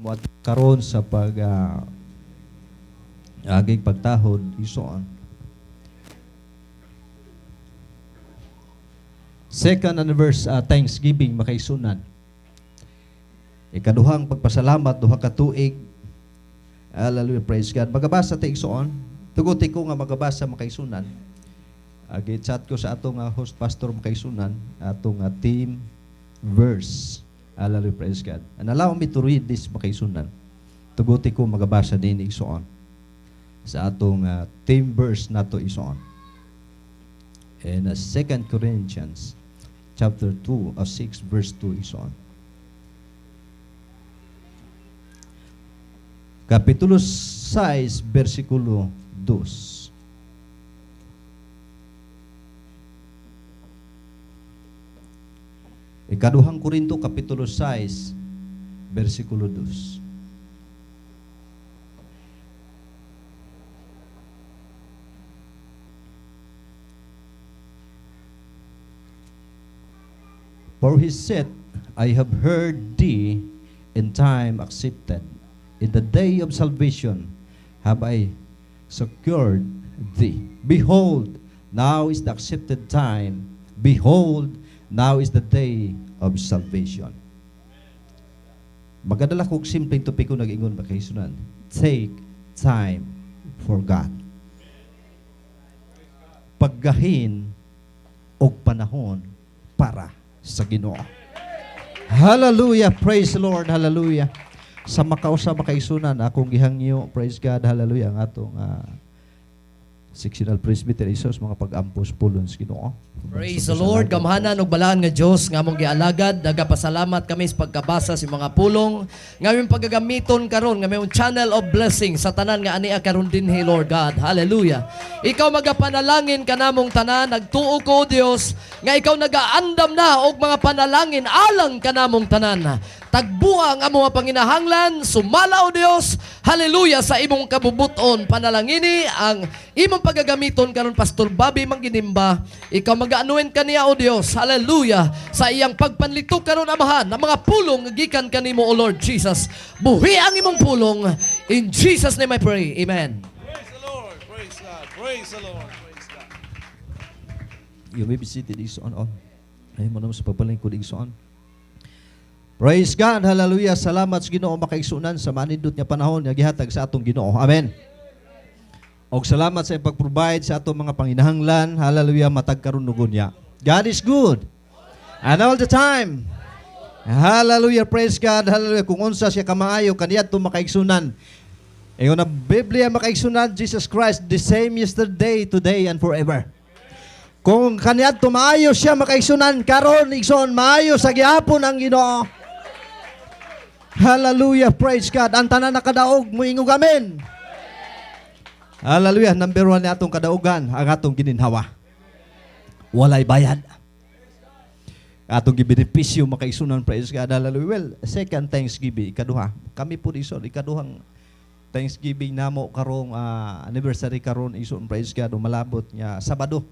Moadto karon sa pag aging pagtahod, igsoon. Second anniversary Thanksgiving, makaigsuonan. Ikaduhang pagpasalamat, duha ka tuig. Hallelujah, praise God. Magabasa ta, igsoon. Tuguti ko nga magabasa, makaigsuonan. Agi chat ko sa atong host pastor, makaigsuonan, atong theme verse. Hallelujah, praise God. And allow me to read this, makaigsuonan. Tuguti ko magabasa din, igsoon, sa atong theme verse nato, igsoon. In 2 Corinthians chapter 2 of 6 verse 2, igsoon. Kapitulo 6 versikulo 2. Ikaduhang Korinto, Kapitulo 6, versikulo 2. For he said, "I have heard thee in time accepted. In the day of salvation have I succored thee. Behold, now is the accepted time. Behold, now is the day of salvation." Magadala kog simpleng topiko, nag-ingon, makaigsuonan. Take time for God. Paggahin og panahon para sa Ginoo. Hallelujah! Praise the Lord! Hallelujah! Sa makausa, makaigsuonan, akong gihangyo, praise God, hallelujah, ang atong sectional presbyter Isos mga pag-ampos pulong sa Ginoo. Praise the Lord. Gamhanan ug balaan nga Dios nga among gialagad, nagapasalamat kami sa pagkabasa sa mga pulong nga aming pagagamiton karon nga may channel of blessing sa tanan nga ania karon dinhi, Lord God. Hallelujah. Ikaw magapanalangin kanamong tanan. Nagtuo ko, Dios, nga ikaw nagaandam na og mga panalangin alang kanamong tanan. Tagbuha ang among mga panginahanglan, sumala, o Dios. Hallelujah, sa imong kabubuton. Panalangini ang imong pagagamiton karon, Pastor Bobby Mangginimba. Ikaw magaanuin kaniya, o Dios. Hallelujah. Sa iyang pagpanlito karon, Amahan, ang mga pulong nga gikan kanimo, O Lord Jesus. Buhi ang imong pulong. In Jesus' name I pray. Amen. Praise the Lord. Praise God. Praise the Lord. Praise God. You may be seated, igsoon. Oh. Ay mo naman sa pagpalingkod, igsoon. Praise God, hallelujah. Salamat sa Ginoo, makaigsuonan, sa manindot nga panahon nga gihatag sa atong Ginoo. Amen. Og salamat sa pag-provide sa atong mga panginahanglan. Hallelujah, matag karon ug unya. God is good. And all the time. Hallelujah, praise God, hallelujah. Kung unsa siya kamaayo kaniadto, makaigsuonan. Ingon ang Biblia, makaigsuonan, Jesus Christ the same yesterday, today, and forever. Kung kaniadto maayo siya, makaigsuonan, karon, igsoon, maayo sa gihapon ang Ginoo. Hallelujah, praise God. Ang tanan nakadaog, muingog amen. Hallelujah, number one na atong kadaugan, ang atong gininhawa. Walay bayad. Atong gibenepisyo, makaigsuonan, praise God, hallelujah. Well, second Thanksgiving, ikaduha. Kami po, igsoon, ikaduhang Thanksgiving namo karong anniversary karon, igsoon, praise God, malabot nga Sabado.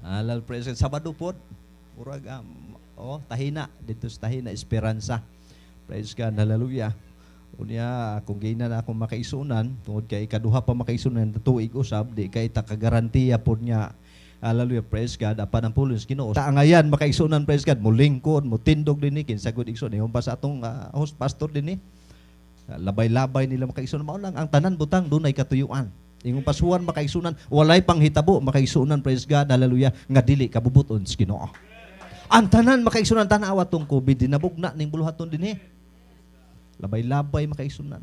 Hallelujah, praise God. Sabado po, murag, oh, Tahina, dito sa Tahina, Esperanza. Praise God, hallelujah. Unya, kung gina na akong makaigsuonan, tungod kay ikaduha pa makaigsuonan, tuig usab, di kay ta kagarantiya po niya. Hallelujah, praise God. Apan ang pulong sa Ginoo. Taangayan, makaigsuonan, praise God, mulingkod, mutindog dinhi, kinsa gud, igsoon. Ingon pa sa atong host pastor dinhi. Labay-labay nila, makaigsuonan. Mao lang ang tanan butang dunay katuyuan. Ingon pa Juan, makaigsuonan, walay panghitabo, makaigsuonan, praise God, hallelujah, nga dili kabubuton sa Ginoo. Ang tanan, makaigsuonan, tanawa tong COVID, dinabog na ning buluhaton dinhi. Labay-labay, makaigsuonan.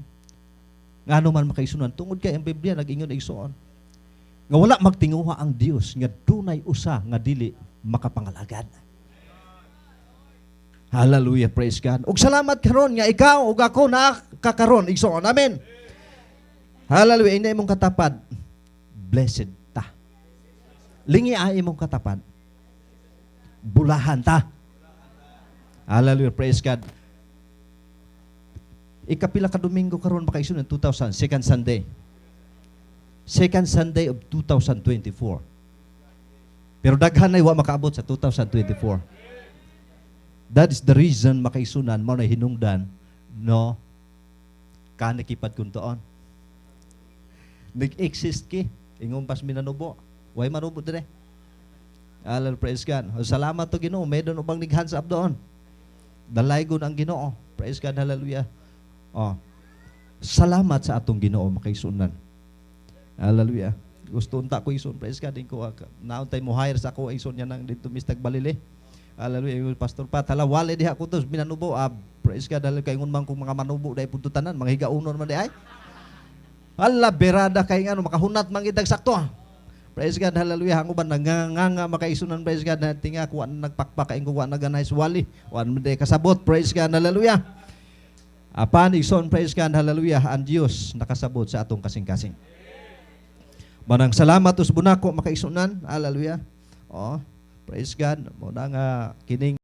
Ngano man, makaigsuonan? Tungod kay ang Biblia nag-ingon, igsoon, nga wala magtinguha ang Dios nga dunay usa nga dili makapangalagad. Hallelujah, praise God. Ug salamat karon nga ikaw ug ako nakakaron, igsoon. Amen. Hallelujah, ina imong katapad. Blessed ta. Lingi ay imong katapad. Bulahan ta. Hallelujah, praise God. Ikapila ka Domingo karon, makaigsoon, 2000, second Sunday. Second Sunday of 2024. Pero daghan na wa makaabot sa 2024. That is the reason, makaigsuonan, mao na hinungdan No. Kanikipad kun doon. Nag-exist ki. Ingon pas minanubo. Way manubo dire. Hallelujah, praise God. Salamat to Ginoo. Meron ubang nag-hands up doon. Dalaygon ang Ginoo. Praise God, hallelujah. Oh. Salamat sa atong Ginoo, makaigsuonan. Hallelujah. Gusto unta ko, igsoon, praise God, ko naon tay mo hire sa ako, igsoon, niya nang dito mistag balili. Hallelujah, yung Pastor Pat, hala, wale diha ko to minanubo. Ah, praise God, hallelujah, kay ingon man kung mga manubo dai punto tanan, mga higaunon man di ay. Hala, berada kay ngano makahunat man gid sakto. Praise God, hallelujah. Ang uban nanganganga, makaigsuonan, praise God, na tinga kuan nagpakpak kay kuan naganay wali. Wan man day kasabot, praise God, hallelujah. Apan, igsoon, praise God, hallelujah, ang Dios nakasabot sa atong kasing-kasing. Manang salamat usbon nako, makaigsuonan, hallelujah. Oh, praise God. Mo na nga kining